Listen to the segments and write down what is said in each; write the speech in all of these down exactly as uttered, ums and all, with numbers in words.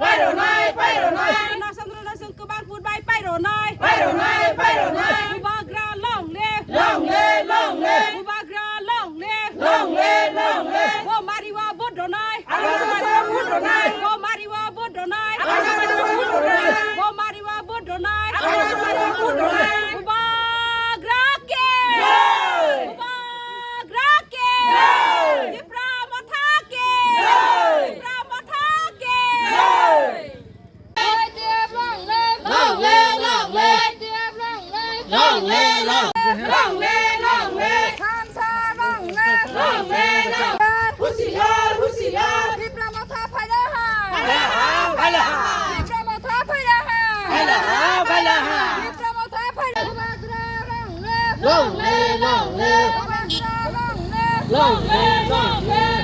Paironai, paironai. Purno Chandra no chwng kwbang phut bai paironai. Paironai, paironai. Bubagra long live. Long live, long live. Bubagra long live. Long live, long live. Bo mariwa bo donai. Abo mariwa bo donai. Bo mariwa bo donai. Abo mariwa bo donai. Bo mariwa bo donai. Abo mariwa bo donai. Bubagra ke. Jai. Bubagra ke. Jai. Tipra Motha ke. Jai. Tipra Motha ke. Jai. Long live, long live. Long live, long live. Long live, long live. Long live, long live. Thansa long live. Long live, long live. Husiar, husiar. Tipra Motha phaila ha. Phaila ha, phaila ha. Tipra Motha phaila ha. Phaila ha, phaila ha. Tipra Motha phaila ha. Bubagra long live. Long live, long live. Bubagra long live. Long live, long live.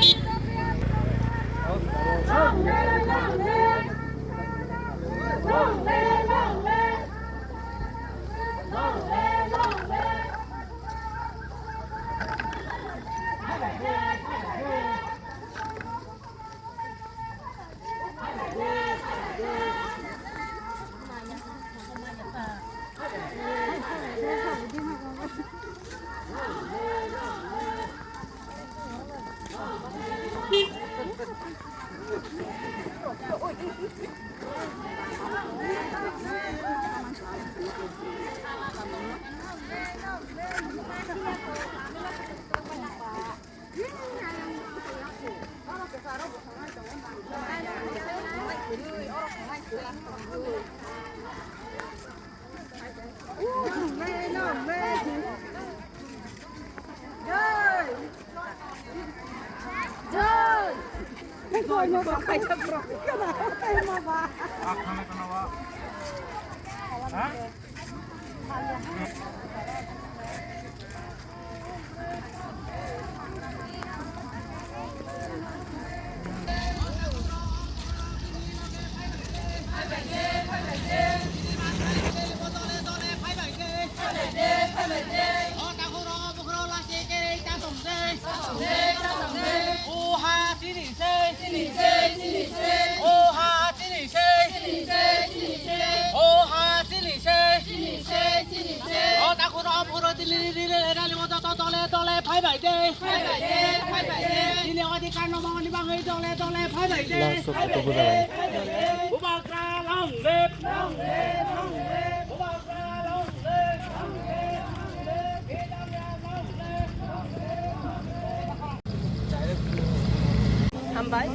O takhoro phuro dili dili rali mo joto dole dole phai bai de. Phai bai de, phai bai de. Dili odhikar no mangni bangwi dole dole phai bai de. Last of the Bubagra. Bubagra long live. Long live, long live. Bubagra long live, long live, long live. Hambai.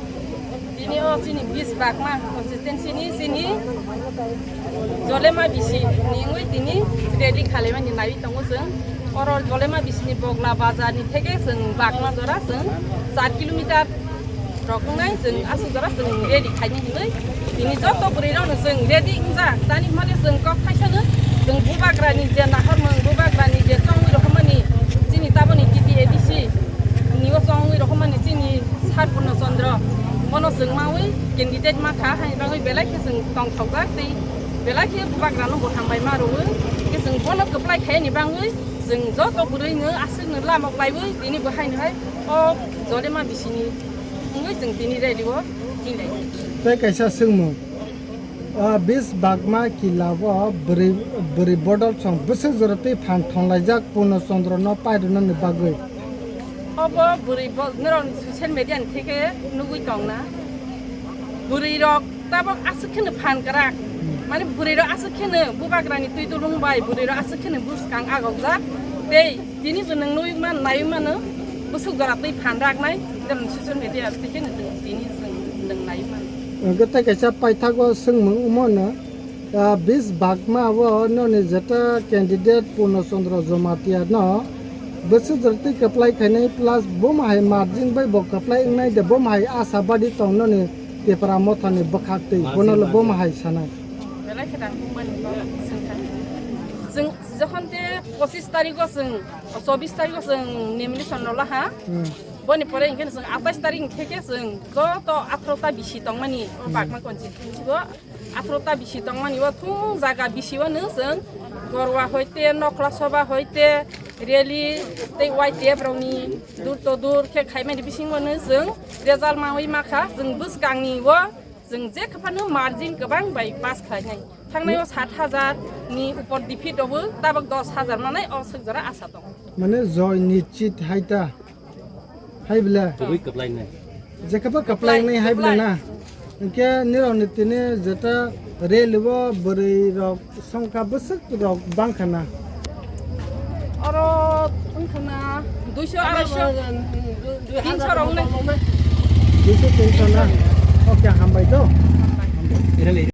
Tini o chini bis bagma constituency ni chini Jolema bisi ni wngwi tini rally khalaimani naiwi tongo chwng. Oro Jolema bisi ni Bogla bazar ni theke chwng bagma jora chwng char kilometer rok wngnai chwng aswk jora chwng rally khaini hinwi. Tini joto bwrwi rokno chwng ready wngjak. Tani hwnmani chwng kok thaisano chwng Bubagra ni je nahormung, Bubagra ni je chongwi rohormani chini taboni T T A D C ni o chongwi rohormani chini Sir Purno Chandra bono chwng mawi candidate makha haini bagwi belai khe chwng tongthokjak tei belai khe Bubagrano bo hambai ma rwo. Khe chwng bono kwplai khaini bagwi chwng joto bwrwino aswkno lama klaiwi tini bo haino hai o Jolema bisini wngwi chwng tini rally o hinlai. Tei kaisa swngmung. O bis bagma kila o bwrwi, bwrwi bodol song bwswk jora twi phan thonglaijak Purno Chandra no pairwnani bagwi. Obo bwrwi bo-, norok social media ni theke nugwi tongna. Bwrwi rok tabok aswk kheno phan kwrak. Hmm. Mane bwrwi rok aswk kheno Bubagrani twi dulung bai bwrwi rok aswk kheno bwskang agokjak. Tei Tini bo nwng nugwi man, naiwi mano, bwswk jora twi phan raknai, tei social media twi khe nwng tini nwng, nwng naiwi mano. Hwnkhe tei kaisa paithago swngmung wngmano, ah, bis bagma o noni jeta candidate Purno Chandra Jamatia no bwswk jora twi kwplai khainai plus bomo hai margin bai bo kwplai wngnai de, bomo hai asabadi tong noni Tipra Mothani bwkhak twi, bono le bomo hai sanai. Belai khe tang bumani kok swngkha. Chwng jokhon te pochis tarikh o chwng, chobbish tarikh o chwng nomination rwla ha. Hmm. Boni pore hinkhe chwng atais tarikh hinkhe khe chwng joto atharo ta bisi tongmani o, hmm, bagma constituency o atharo ta bisi tongmani o thung jaga bisi o nw chwng Gorwa hoite, Nokhla Soba hoite, rally tei Y T F rokni dur to dur khe khaimani bisingo nw chwng result mawi makha chwng bwskangni o Chwng je khaphano margin kwbang bai pass khlainai. Thangnai o sat hajar ni upor defeat obo, tabok dos hajar manai o swk jora asa tongo. Mane joy nischit hai ta. Hai bwle. Tubui kwplainai. Jekaba kwplainai hai bwle na. Kwplai. Hwnkhe nirok ni tini jeta rally o bwrwi rok songkha bwswk rok bangkha na. Oro wngkha na duiso, araisho, tinso rok wngnai. Duiso, tinso na. Oke, hambai to.